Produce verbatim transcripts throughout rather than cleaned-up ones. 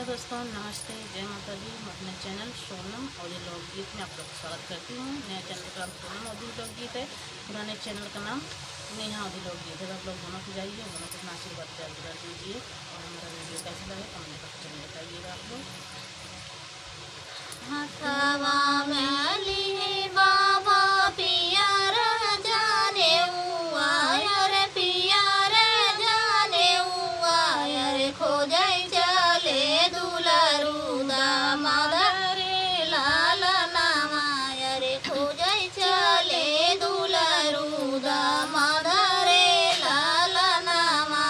दोस्तों नमस्ते, जय माता दी। मैं अपने चैनल सोनम अवधी लोकगीत में आप लोग का स्वागत करती हूँ। नया चैनल का नाम सोनम अवधी लोकगीत है, पुराने चैनल का नाम नेहा अवधी लोकगीत है। तो आप लोग दोनों को जाइए, दोनों को अपना आशीर्वाद प्यार दुलार दीजिए और हमारा वीडियो कैसा लगे कमेंट करके जरूर बताइएगा आप लोग। हथवा में लिहे बाबा पियर जनेउआ, अरे पियर जनेउआ, अरे खोजै चले दुलरू दामाद रे लालनवा, अरे खोजै चले दुलरू दामाद रे लालनवा।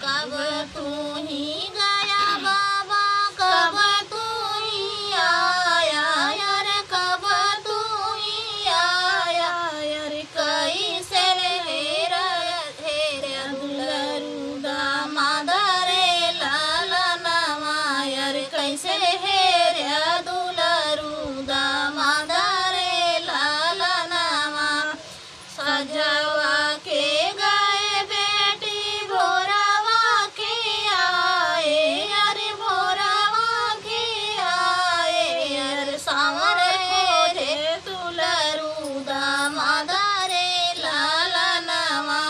कब तू ही गया बाबा, कब तू ही आया, अरे कब तू ही आया, अरे कैसे हेरा, हेरा दुलरू दामाद रे लालनवा, अरे कैसे हेरा दुलरू दामाद रे लालनवा। सजवा के गए बेटी भोरवा के आए, अरे भोरवा के आए, अरे सांवर खोजे दुलरू दामाद रे लालनवा,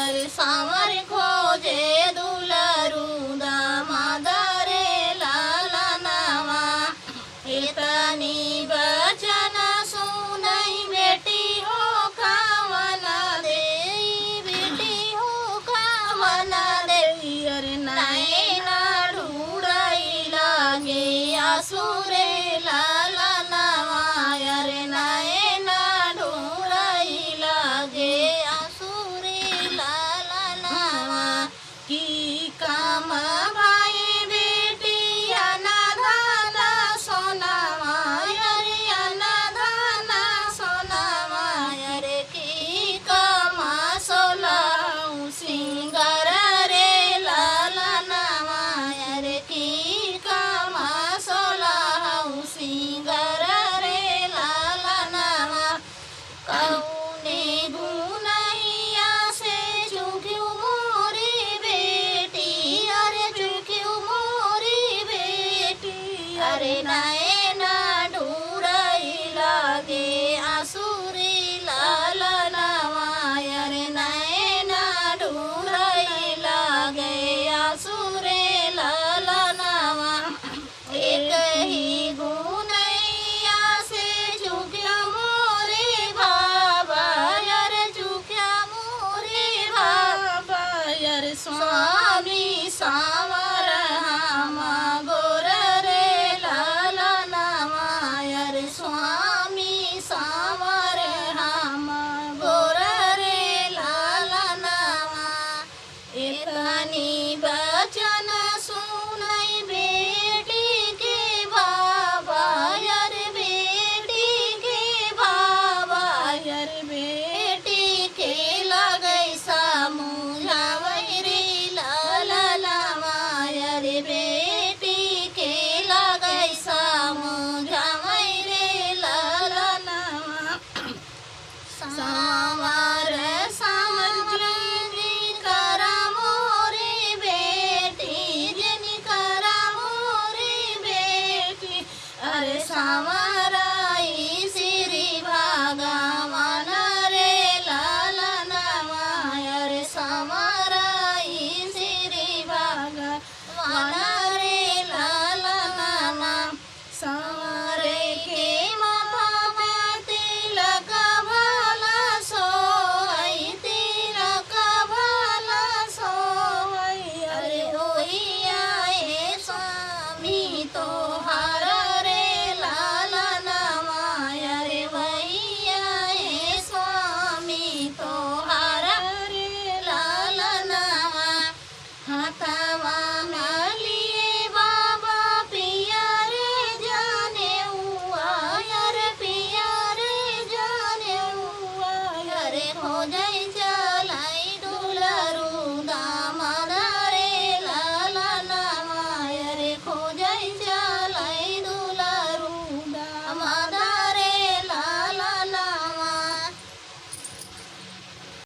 अरे सांवर खोजे दुलरू दामाद रे लालनवा। एतनी बचन सुनई बेटी हो कवन देई, बेटी हो कवन देई। अरे नैना ढूढ़ई लागे आँसू रे लालनवा, अरे नैना ढूढ़ई लागे आँसू रे लालनवा। की काम भाई बेटी अनधन सोनवा, अरे अनधन सोनवा, अरे की काम सोलहु सिंगार रे लालनवा, अरे की काम सोलहु सिंगार रे लालनवा। कौने गुनैया से चूक्यो मोरी बेटी, अरे चूक्यो मोरी बेटी, अरे नैना